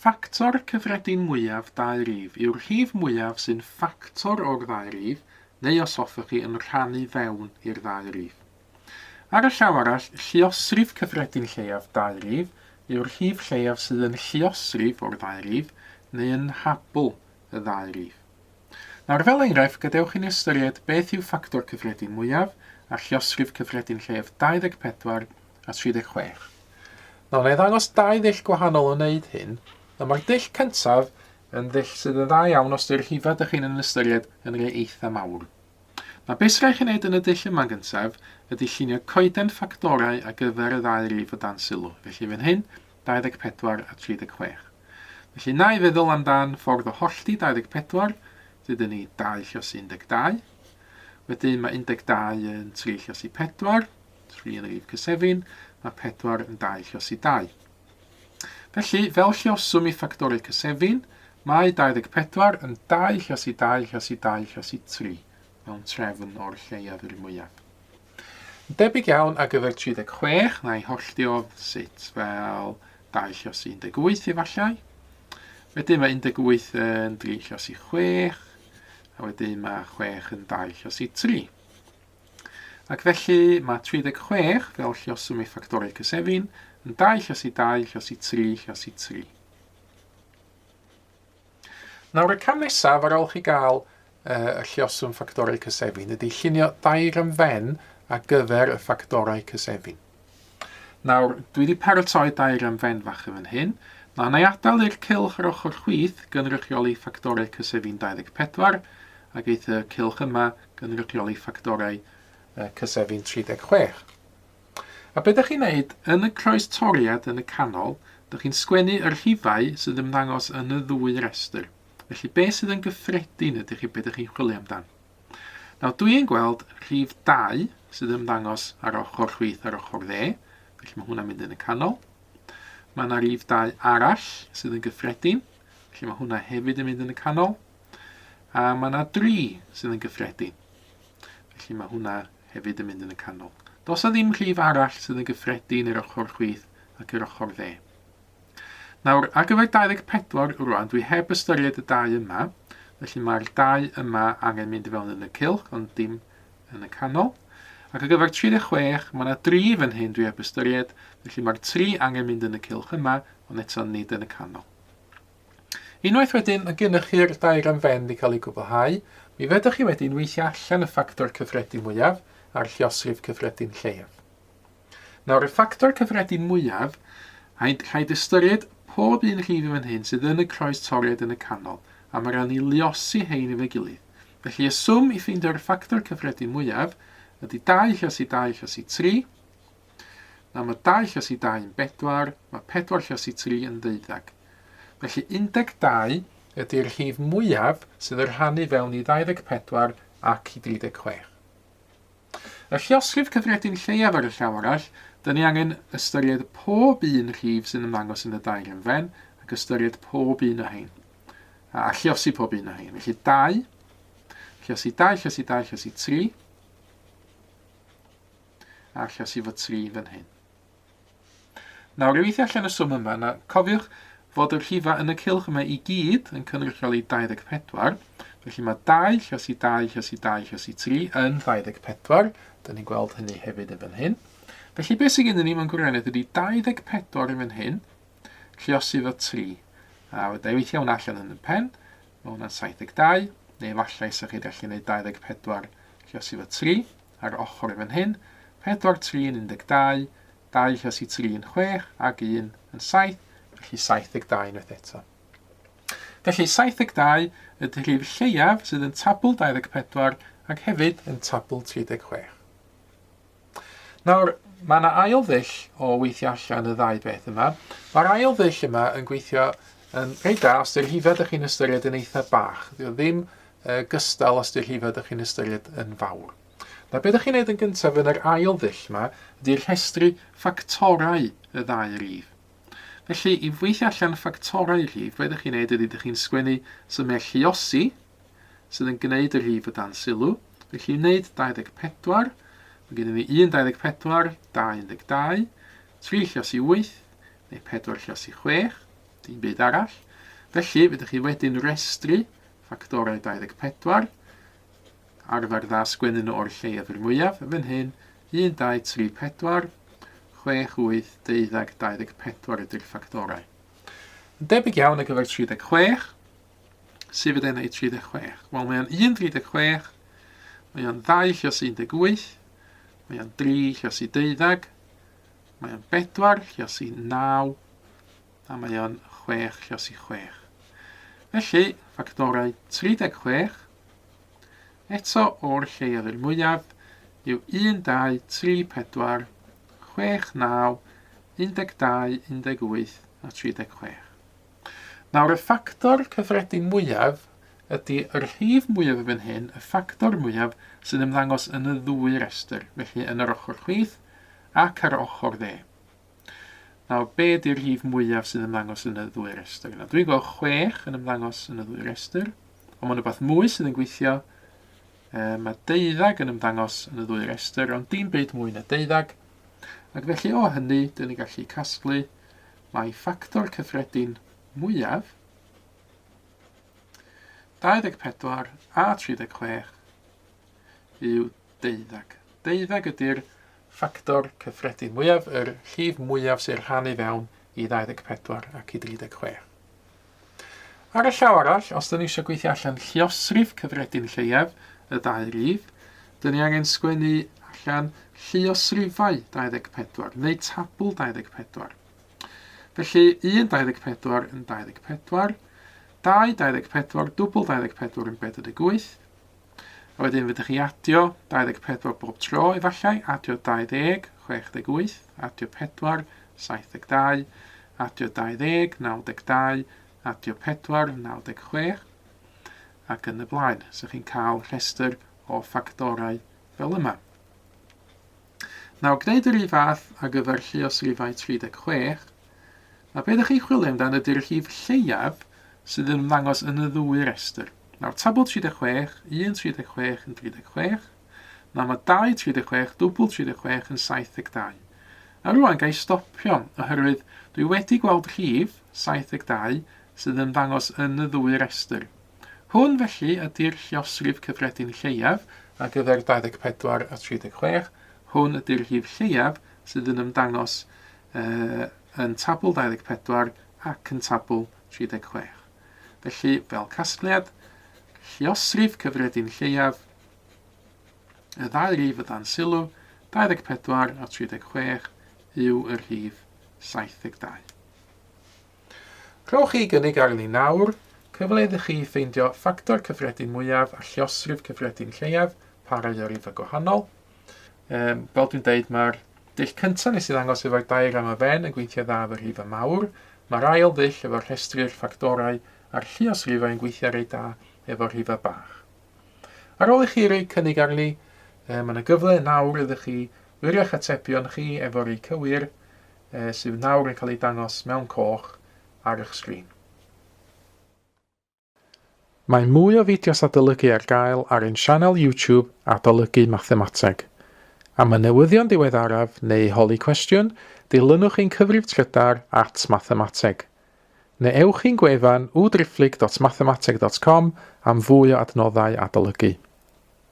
Ffactor cyffredin mwyaf dau rif yw'r rhif mwyaf sy'n ffactor o'r ddau rif, neu os hoffech chi, yn rhannu fewn i'r ddau rif. Ar y llaw arall, lluosrif cyffredin lleiaf dau rif yw'r rhif lleiaf sydd yn lluosrif o'r ddau rif, neu yn nhabl y ddau rif. Nawr, fel enghraifft, gadewch i ni ystyried beth yw ffactor cyffredin mwyaf a lluosrif cyffredin lleiaf 24 a 36. Nawr, na i ddangos dau ddull gwahanol o wneud hyn. Nawr, mae'r dull cyntaf yn ddull sydd yn dda iawn os ydy'r rhifau ydych chi'n yn ystyried yn rhai eitha mawr. Nawr, beth sy'n rhaid chi wneud yn y dull yma gyntaf ydy llunio coeden ffactorau ar gyfer y ddau rif o dan sylw. Felly fan hyn, 24 a 36. Felly na i feddwl amdan ffordd o hollti 24, dydyn ni 2 llos 12. Wedyn mae 12 yn 3 llos i 4, 3 yn rif cysefin, mae 4 yn 2 llos i 2. Felly, fel llioswm i ffactorau cysefin, mae 24 yn 2 llos i 2 llos i 2 llos i 3 mewn trefn o'r lleiaf i'r mwyaf. Yn debyg iawn ar gyfer 36, na i hollti o sut fel 2 llos 18 efallai. Wedyn mae 18 yn 3 llos i 6, a wedyn mae 6 yn 2 llos i 3. Ac felly mae 36 fel lluoswm i ffactorau cysefin yn 2 llos i 2 llos i 3 llos i 3. Nawr y cam nesaf ar ôl chi gael uh, y lluoswm ffactorau cysefin ydy llunio diagram Venn ar gyfer y ffactorau cysefin. Nawr, dwi wedi paratoi diagram Venn fach yn fan hyn. Nawr, na i adael i'r cylch ar ochr chwith gynrychioli ffactorau cysefin 24, ac eith y cylch yma gynrychioli ffactorau cysefin 36. A be dych chi'n neud, yn y croes toriad yn y canol, dych chi'n sgwennu y rhifau sydd ymddangos yn y ddwy restr. Felly be sydd yn gyffredin ydych chi be dych chi'n chwilio amdan. Nawr dwi yn gweld rhif 2 sydd ymddangos ar ochr chwith a'r ochr dde, felly mae hwnna'n mynd yn y canol. Mae yna rif 2 arall sydd yn gyffredin, felly mae hwnna hefyd yn mynd yn y canol. A mae yna 3 sydd yn gyffredin, Felly mae hwnna hefyd yn mynd yn y canol. Does 'na ddim rhif arall sydd yn gyffredin i'r ochr chwith ac i'r ochr dde. Nawr, ar gyfer 24 rwan, dwi heb ystyried y dau yma, felly mae'r dau yma angen mynd i fewn yn y cylch, ond dim yn y canol. Ac ar gyfer 36, mae yna dri fan hyn dwi heb ystyried, felly mae'r tri angen mynd yn y cylch yma, ond eto nid yn y canol. Unwaith wedyn mae gennych chi'r diagram Venn wedi cael ei gwblhau, mi fedrwch chi wedyn weithio allan y ffactor cyffredin mwyaf a'r lluosrif cyffredin lleiaf. Nawr, y ffactor cyffredin mwyaf, rhaid, rhaid ystyried pob un rhif yn fan hyn sydd yn y croes toriad yn y canol, a mae rhaid ni luosi hein efo'i gilydd. Felly y swm i ffeindio'r ffactor cyffredin mwyaf ydy 2 lluosi 2 lluosi 3, Nawr mae 2 lluosi 2 yn 4, mae 4 lluosi 3 yn ddeuddag. Felly 12 ydy'r rhif mwyaf sydd yn rhannu fewn i 24 ac i 36. Y lluosrif cyffredin lleiaf ar y llaw arall, dyn ni angen ystyried pob un rhif sy'n ymddangos yn y dair ymfen ac ystyried pob un o hein. A lluosi pob un o hein. Felly 2, lluosi 2, lluosi 2, lluosi 3, a llosi fo 3 fan hyn. Nawr, i weithio allan y swm yma, na, cofiwch fod y rhifau yn y cylch yma i gyd yn cynrychioli 24, felly mae 2 llosi 2 llosi 2 llosi 3 yn 24, dyn ni'n gweld hynny hefyd yn fan hyn. Felly beth sydd gennym ni mewn gwirionedd ydy 24 yn fan hyn, lluosi fo 3. A wedyn i weithio hwnna allan yn y pen, mae hwnna'n 72, neu efallai sa'ch chi'n gallu gwneud 24 lluosi fo 3 ar ochr yn fan hyn, 4, 3 yn 12, 2 lluosi 3 yn 6 ac 1 yn 7, felly 72 unwaith eto. Felly 72 ydy'r rhif lleiaf sydd yn tabl 24 ac hefyd yn tabl 36. Nawr, mae yna ail ddull o weithio allan y ddau beth yma. Mae'r ail ddull yma yn gweithio yn reit da os di'r rhifau ydych chi'n ystyried yn eitha bach. Dydy o ddim uh, gystal os di'r rhifau ydych chi'n ystyried yn fawr. Na beth ydych chi'n neud yn gyntaf yn yr ail ddull yma ydy rhestru ffactorau y ddau rif. Felly, i weithio allan ffactorau rhif, beth ydych chi'n neud ydy ydych chi'n sgwennu symiau lluosi, sydd yn gwneud y rhif o dan sylw. Felly i wneud 24, mae gennym ni 1 24, 2 12, 3 lliosi 8, neu 4 lliosi 6. Dim byd arall. Felly, fydych chi wedyn restru ffactorau 24, arfer dda sgwennu nhw o'r lleiaf i'r mwyaf, fan hyn, 1, 2, 3, 4, 6, 8, 12, 24 ydy'r ffactorau. Yn debyg iawn ar gyfer 36, sef ydy i 36? Wel, mae o'n 1, 36, mae o'n 2 llos 18, mae o'n 3 llos 12, mae o'n 4 llos 9, a mae o'n 6 llos 6. Felly, ffactorau 36, eto o'r lleiaf i'r mwyaf, yw 1, 2, 3, 4, 6, 9, 12, 18 a 36. Nawr, y ffactor cyffredin mwyaf ydy yr rhif mwyaf yn fan hyn, y ffactor mwyaf sy'n ymddangos yn y ddwy restr, felly yn yr ochr chwith ac ar ochr dde. Nawr, be ydy'r rhif mwyaf sydd ymddangos yn y ddwy restr? Nawr, dwi'n gweld 6 yn ymddangos yn y ddwy restr, ond mae'n rhywbeth mwy sydd yn gweithio. E, mae deuddag yn ymddangos yn y ddwy restr, ond dim byd mwy na deuddag. Ac felly o hynny, dyn ni'n gallu casglu mae ffactor cyffredin mwyaf 24 a 36 yw deuddag. Deuddag ydy'r ffactor cyffredin mwyaf, yr rhif mwyaf sy'n rhannu fewn i 24 ac i 36. Ar y llaw arall, os dyn ni eisiau gweithio allan lluosrif cyffredin lleiaf y ddau rif, dyn ni angen sgwennu allan lluosrifau 24, neu tabl 24. Felly, 1 24 yn 24, 2 24, dwbl 24 yn 48, A wedyn fydych chi adio 24 bob tro efallai, adio 20, 68, adio 4, 72, adio 20, 92, adio 4, 96, ac yn y blaen. So chi'n cael rhestr o ffactorau fel yma. Nawr, gwneud yr un fath ar gyfer lluosrifau 36, Nawr, be ydych chi'n chwilio amdano ydy'r rhif lleiaf sydd yn ymddangos yn y ddwy restr. Nawr, tabl 36, 1 36 yn 36. Nawr, mae 2 36, dwbl 36 yn 72. A rwan, ga i stopio, oherwydd dwi wedi gweld rhif 72 sydd yn ymddangos yn y ddwy restr. Hwn, felly, ydy'r lluosrif cyffredin lleiaf ar gyfer 24 a 36. Hwn ydy'r rhif lleiaf sydd yn ymddangos uh, yn tabl 24 ac yn tabl 36. Felly, fel casgliad, lluosrif cyffredin lleiaf, y ddau rif o dan sylw, 24 a 36, yw y rhif 72. Rhowch chi gynnig arni nawr, cyfle iddo chi ffeindio ffactor cyffredin mwyaf a lluosrif cyffredin lleiaf, parau o rifau gwahanol. Um, fel dwi'n deud, mae'r dull cyntaf nes i ddangos efo'r diagram y fen yn gweithio dda efo rhifau mawr. Mae'r ail ddull efo'r rhestru'r ffactorau a'r lluosrifau yn gweithio reit da efo rhifau bach. Ar ôl i chi roi cynnig arni, e, mae yna gyfle nawr iddo chi wirio'ch atebion chi efo'r rei cywir e, sydd nawr yn cael ei dangos mewn coch ar eich sgrin. Mae mwy o fideos adolygu ar gael ar ein sianel YouTube Adolygu Mathemateg. Am y newyddion diweddaraf neu holi cwestiwn, dilynwch ein cyfrif trydar at mathemateg. Neu ewch i'n gwefan www.mathemateg.com am fwy o adnoddau adolygu.